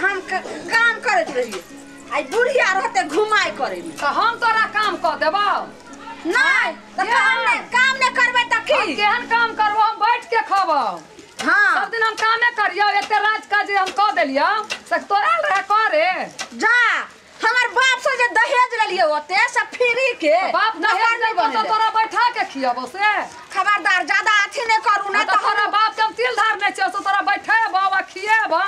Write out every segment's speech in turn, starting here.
हम काम करैत रहियै आई बुढ़िया रहते घुमाय करे में त हम तोरा काम क देबौ नहीं त काम नहीं करबै त की केहन काम करबो हम बैठ के खबौ हां सब दिन हम कामे करियौ एते राज काज हम क देलियौ से तोरा रहे करे जा हमर बाप से जे दहेज लेलियै ओते सब फ्री के बाप दहेज नहीं बने तोरा बैठा के खियाबो से खबरदार ज्यादा अथी नहीं करू ना नहीं तो तोरा बाप के हम तिल धारने छियौ से तोरा बैठेबौ आ खिएबौ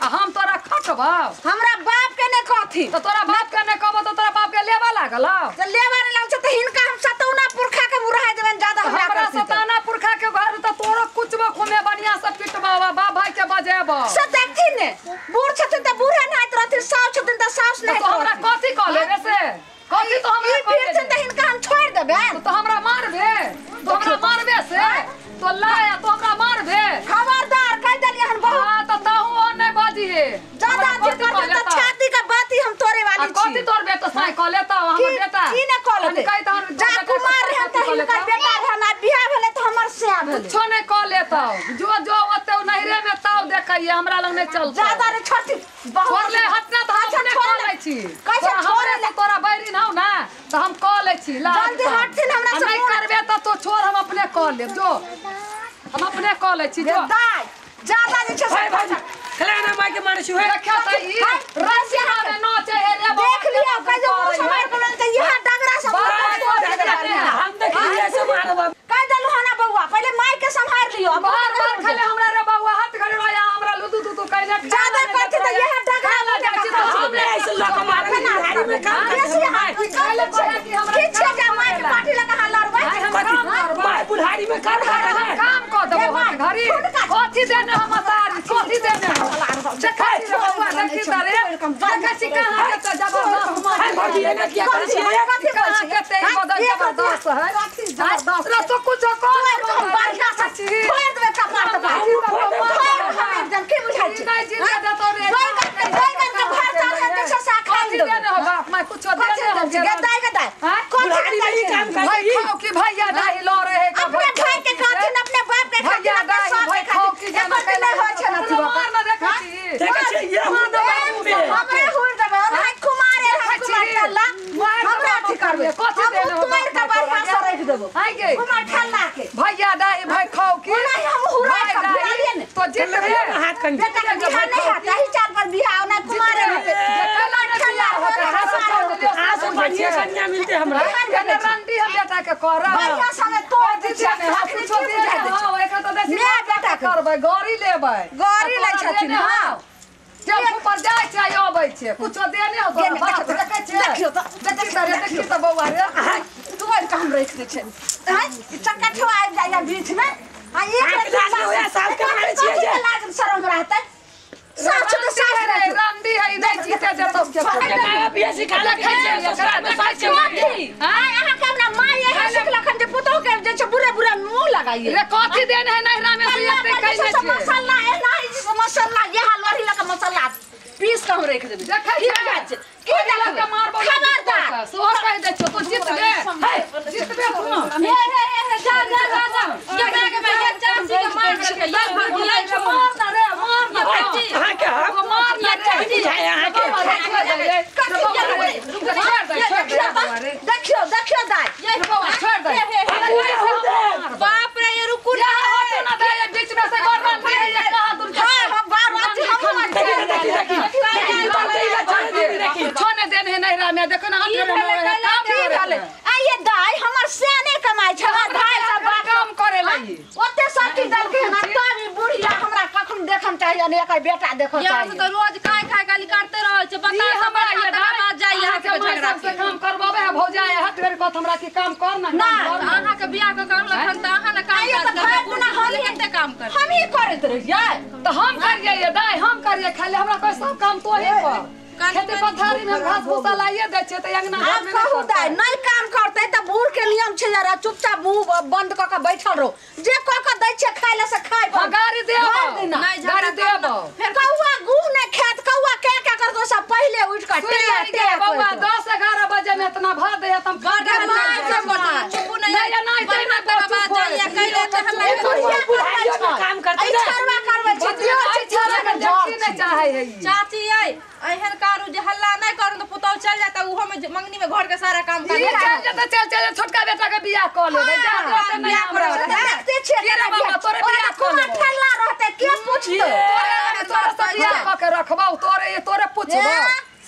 आ हम तोरा खटबौ हमरा बाप के नहीं कहथी तो तोरा बाप के नहीं कहबो तो तोरा बाप के लेबा लागल त लेबा नहीं लागल त हिनका हम सतौना पुरखा के मुरहा देबन ज्यादा हमरा सताना पुरखा के घर त तोरो कुचबो खुमे बढ़िया से पिटबौ आ बाप भाई के बजेबौ से देखथिन ने बूढ़ छथिन त बूढ़े नहाइत रहथिन साउस छथिन त साउस तो हमरा कथी कहले से कथी तो हमरा कहले त हिनका हम छोड़ देबे तो हमरा मारबे तो हमरा मारबे से तो लाया तो हमरा मारबे खबरदार कह देलियै हन बहुत हां त ताहू और नहीं बाजिए ज्यादा अथी करते त छाती के बाती हम तोरे वाली छी कथी तोर बेटा साई कहले त हमर बेटा की ने कहले जा कुमार रहे त हिनकर बेटा रहे ना बियाह भेले त हमर स्या भेले कुछो नहीं कहले त जो जो ओते नहिरे में ताव देखैए हमरा लग नहीं चलत ज्यादा रे छठी छोड़ ले हटना त हम अपने कह लै छी कैसे छोड़ ले तोरा बैरिन हौ ना त हम कह लै छी ला जल्दी हटथिन हमरा से नहीं करबे त तो छोड़ हम अपने कह लेब जो हम अपने कह लै छी जो दाई ज्यादा जे छै भाई भाई खेला ना माई के मारे छी हे देखा त ई रसिया में नाचे हे रे देख लियो कह जो मुंह समार के त यहां डगरा सब हम देखिए से मारब कह देलु हना बउआ पहिले माई के संभाल लियो बार बार खाले हमरा रे बउआ हाथ घड़ी आया हमरा लुदु दुदु कहले ज्यादा करथि त यहां डगरा हमरे ऐसे लक मारे बुढ़ारी में काम करते खाले कहले कि हमरा की छै जे माई के पाटी लगा लड़बै माई बुढ़ारी में काम हम काम क देबो हाथ घड़ी कथी देने हम तारी कथी देने हम देखै छी रे बउआ देखी त रे देखै छी कहां के जबरदस्त हाय भौजी एना किया करै छी कथी कहां के ते बदल जबरदस्त है जबरदस्त रे तो कुछ कह हम बढ़िया से छोड़ देबे कपार त हम एकदम की बुझाइ छी नहीं जीते देतो रे बैगन के भरता है त से खा कथी देने हो बाप माय कुछो देने हो गदाई गदाई बुढ़ारी में ही काम भाई करी खाओ कि भैया दाही लो रहे का अपने भाई के खाथिन अपने बाप के खाथिन भैया अपने दाही सास भाई के खाओ कि खाथिन एकर दिन नहीं होइ छै न मार ना देखै छी देखै छी ये हम दबाबू में हमरे हुर देबै भाई कुमारे हम कुमार ठल्ला हमरा अथी करबै कथी हम देने हो तुम्हार के बढ़िया से रख देबो आइ गे कुमार ठल्ला के भैया दाही भाई खाओ कि ओना हम हुरा भाई के दाही भुलालिए ने तो जीत रे हाथ कन बेटा के बियाह नहीं होता ही चार पर बियाह ना कुमारे होते केला ने बियाह होते आसो बढ़िया कन्या मिलते हमरा रंडी हम बेटा के करब बढ़िया संगे तोड़ दै जीते ने हम अखनी कुछो की देने बुझाइ दै हो एकरा तो देसी मैं बेटा के करबै गौरी लेबै गौरी लै आ तोरा छथिन, देने हौ। हाँ। टेम्पू पर जाइ छै आ अबै छै कुछो देने हो तोरा देने, बाप देखियौ, देखै छै देखियौ तऽ, देखी तऽ रे देखी तऽ बौआ रे तोड़ के हम रख दै छै हैं ई चक्का ठेवा आबि जाइया बीच में आ एक अहाँके लाज नहि होइया, सास के मारै छियै जे। लाज शरम रहतै सास तऽ सास रे रहतै रंडी है ई नहि जीते देतौ के माय बिया सिखा ले देखै छी एकरा देखै छी कथी आय अहाँ के अपना माय यही सिखलखन जे पुतोह के जे छै बुरे बुरे मुंह लगाइए रे कथी देने है नहिरा में से एते कैसे कैने छै मसाला एना ही जे मसाला यहाँ लोढ़ी लगा मसाला पीस के हम रख देबै देखै की छै बुझाइ छै की ओहि लऽ के देखबै मारबौ खबरदार सोहर कहि दै छौ तू जीतबे हे जीतबे तू हे हे हे हे जा जा जा जा ये मार के ये चाची के मार देलकै ये मार ना रे मार ना रे मार ना चाची अहाँ के हम मार ना रे बुझाय अहाँ के देखियो देखियो दाई ये छोड़ दे बाप रे ये रुकू ना ना दे बीच में से गरम दे ये कहां दूर हां हम बार अथी हम देखी देखी देखी देखी देखी कुछो ने देने है नहिरा में देखो ना की आठ भेलै, काम की करे भेलै आ ये दाई हमर सेने कमाइ छै हमर भाई सब बाप काम करे लाई ओते सब चीज देलकै हन तब ई बुढ़िया हमरा कखन देखम चाहिए ने एकर बेटा देखो यहाँ से चाहिए तो रोज खाय खाय गाली काटते रहै छै बता ई हमरा ये तकर बाद जाइए अहाँ के अहाँके झगड़ा सबसे काम करबाबे है भौजाई हट बेर कहत हमरा की काम कर ना ना, काम कर ना। अहाँ के बियाह के करलखन तऽ अहाँ ने काम आइए काज तऽ करबै भरि दिना पुरुष हमही कते काम करबै हमही करैत रहियै तो हम करिए ये दाई हम करिए खाली हमरा कोई सब काम तो ही कर खेती पथारी में घास भूसा लाइए दै छै तऽ अंगना घर आब में कहू दाई नहीं काम करतै तऽ बूढ़ के नियम छै जरा चुपचाप मुंह बंद कऽ के बैठल रहो जे कऽ के दै छै खाय ले से खाय हाँ, गाड़ी देबो। भरि दिना। नहीं झगड़ा गाड़ी देबो। फेर कौआ गुह नहि खायत कौआ के के करतो सब पहिले उठि कऽ सुन टे ले टे गे बौआ करैत। 10-11 बजे में इतना भात दे हम बड़ मार के करतै चुपू नहीं नहीं, नहीं, बढ़िआँ नहीं, तकर बाद चुप हो। जाइए कैले तऽ हल्ला ई बुढ़िया बुढ़ाइयो करबै में छै। काम करतै ई ने। छड़वा करबै छै बतिया दियौ छै छाड़ा के छड़वा देखी नहीं चाहे है चाची आई एहन कारू जे हल्ला नहीं करू तो पुतौ चल जाता उहो में मंगनी में घर के सारा काम कर चल जाता चल चल छोटका बेटा के बियाह क लेबै जा तो नहीं हमरा देखते छियै के बाबा तोरे बियाह क लेबै ठल्ला रहते के पूछते तोरे तोरे सब बियाह क के रखबौ तोरे तोरे पूछबौ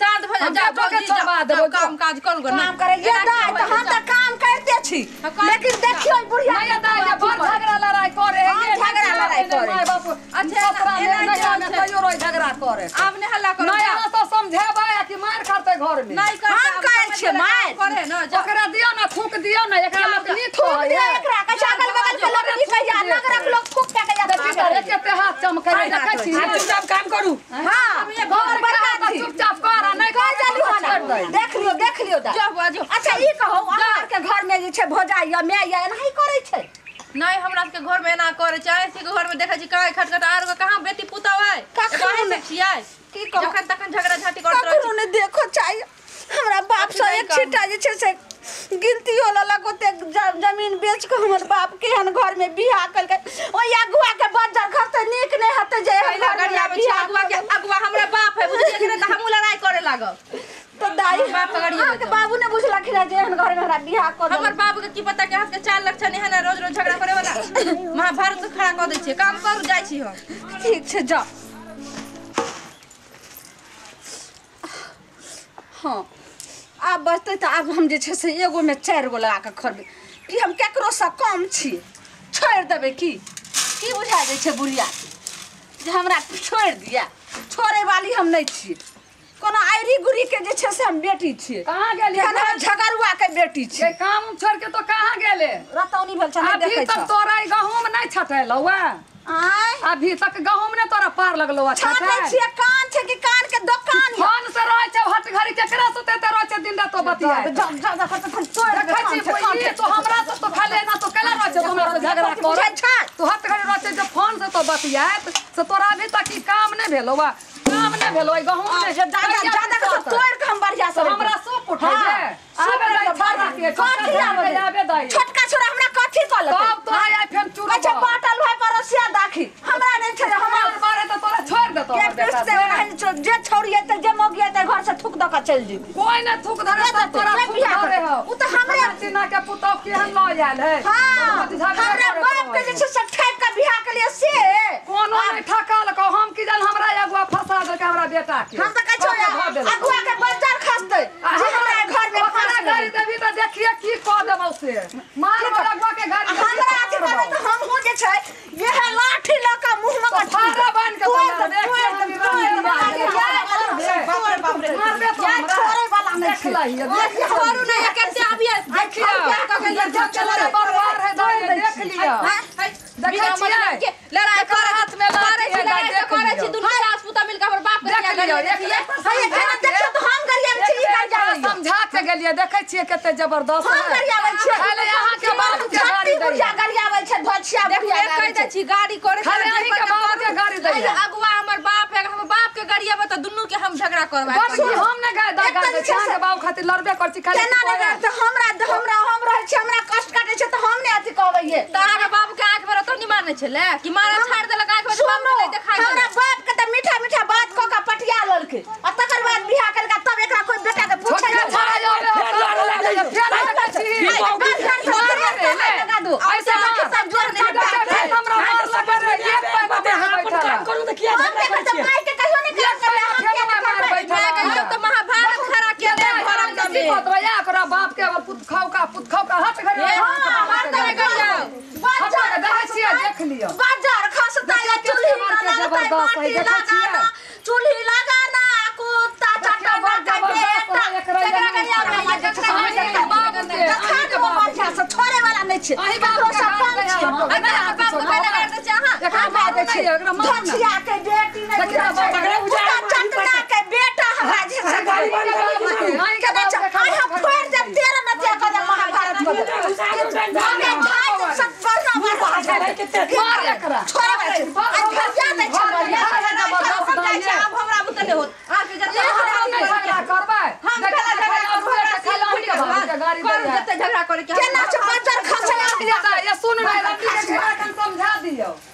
शांत भ जा के छोड़वा देबौ काम काज करू काम करे ये दाई त हम त काम करते छी लेकिन देखियो बुढ़िया नहीं दाई ये बड़ झगड़ा लड़ाई करे ये झगड़ा लड़ाई करे माय बाप अच्छा नहीं नहीं कहियो रोज झगड़ा करे आब ने हल्ला करू नहीं अहाँ तो समझेबै कि मार करते घर में नहीं करते हम कहै छियै मार करे न ओकरा दियो ना थूक दियो ना एकरा लोग नी थूक दियो एकरा के अगल बगल के लोग नी कहिया नगरक लोग थूक के कहिया देखी केते हाथ चमकै देखै छी चुपचाप काम करू हां घर बर्बाद चुपचाप कर आ नहीं कर जालू देख लियो देख लियो दा जाओ बाजू अच्छा ई कहू अहाँ के घर में जे छै भौजाई या my या एनाही करै छै नहीं हमरा के घर में एना करे छै ऐसे के घर में देखै छी काहे खटखट आर कहां बेटी पुतौ है कखनो ने छियै की कहू जखन तखन झगड़ा झाटी करत रहै कखनो ने देखो चाहिए हमरा बाप से एक छिटा जे छै से गिनती होला लगोते जमीन बेच के हमर बाप के हन घर में बियाह कलकै ओइ अगुआ के बज्जर घर से नीक नै हते जे हम घर में बियाह अगुआ के अगुआ हमरा बाप है बुझलियै कि त हमहु लड़ाई करे लागब तो दाई बाप के गाड़ी के बाबू ने बुझलखिन जे एहन घर में हमरा बियाह कर हमर बाबू के की पता के हाथ के 4 लाख छै एहन रोज रोज झगड़ा करे वाला महाभारत खड़ा क दै छै काम करू जाय छी हम ठीक छै जा हां आब बचतै त आब हम जे छै से एगो में 4 गो लगा के खरबै कि हम केकरो से कम छी छोड़ देबै की की बुझा जाइ छै बुढ़िया जे हमरा छोड़ दिया छोड़े वाली हम नहीं छी कोनो आइरी गुरी के जे छै से हम बेटी छी कहां गेलियै हम झगड़ुआ के बेटी छी ये काम छोड़ के तो कहां गेले रतौनी भेल छै नहीं अभी देखै तक छ तोरा ई गहूम नहीं छटेलौ आय अभी तक गहूम ने तोरा पार लगलौ छाटै छियै कान छै कि कान के दुकान फोन से रहै छै हट घड़ी केकरा से ते रहै छै दिन रात तो बतियाए जा जा जा कर तखन तोड़ देखै छी ई तो हमरा से तो खाली ना तो केला रहै छै हमरा से झगड़ा करे तो हट घड़ी रहै छै जे फोन से तो बतियात से तोरा अभी तक ई काम नहीं भेलौ काम नहीं भेलौ ई गहूम ने ज्यादा ज्यादा के तोड़ के हम बढ़िया से हमरा सूप उठै दे आबे दई छाड़ा के कथी आबे दई छोटका छोरा हमरा कथी कहलकै तब तोरा आइ फेर चूर अच्छा बाटल भाई पड़ोसिया दाखी हमरा नहीं छै हमरा बारे त तोरा छोड़ देतौ के पीसते ओनाही जे छोड़ी एतै जे मौगी एतै घर से थूक द के चल जेतै कोई ना थूक धरे त तोरा थूक धरे हो उ त हमरे चिन्हा के पुतौ केहन ल आयल है हां हमरा बाप के जे छै से ठैक के बियाह के लिए से कोनो नहीं ठकल को हम की जान हमरा अगुआ फंसा देलकै हमरा बेटा के हम त कहै छौ अगुआ के बज्जर खसतै जे हमरा घर में ओकरा गाड़ी देबी त देखिए की क देबौ से मार अगुआ के गाड़ी हमरा अथी करबै त हम हो जे छै ये है लाठी ल के मुंह में के फाड़ा बांध के बाप रे मारबे तो हमरा छोड़े वाला नहीं देख लही देख छोड़ू नहीं केते अभी देखिए देखिए बरबार है दाई देख लिया देखै छियै लड़ाई करे हाथ में करे छी लड़ाई करे छी दुनू सास पुता मिल के हमर बाप के देख लियो देखियो तो हम गरियाबै छी ई गरियाबै समझा के गेलियै देखै छियै कते जबरदस्त हम गरियाबै छियै खाली अहाँ के बाप के गाड़ी बुढ़िया गरियाबै छै धोछिया बुढ़िया कहि दै छी गाड़ी करे खाली अहीं के बाप के गाड़ी दै अगुआ हमर बाप है हमर बाप के गरियाबै त दुनू के हम झगड़ा करबै हम ने गाय दा गाड़ी दै अहाँ के बाप खातिर लड़बे कर छी खाली केना नहि त हमरा हमरा हम रहै छी हमरा कष्ट काटै छै त हम नहि अथी कहबै त अहाँ के बाप के आंख में रतौनी मारने छले कि मारा छाड़ देलक आंख में बाप के नहीं देखाइ हमरा बाप के त मीठा मीठा बात क के पटिया लेलकै आ तकर बाद बियाह केलकै तब एकरा कोई बेटा के पूछै महाभारत खड़ा केले ओकरा बाप के पुत खाओ का पुत खाओ का हट घरे देख लियो बाजार खसता या चूल्ही माटी लगाना चूल्ही लगाना कुत्ता चटा बेटा एकरा गरिया से छोड़े वाला नहीं छै ककरो से कम छी धोछिया के बेटी नहीं चटना के बेटा हमरा जे से फोड़ देब 13 नतिया कऽ देब महाभारत कऽ देब मार एकरा छोड़े वाला छै आ फरिया दै छै आब हमरा बुते नहि होत।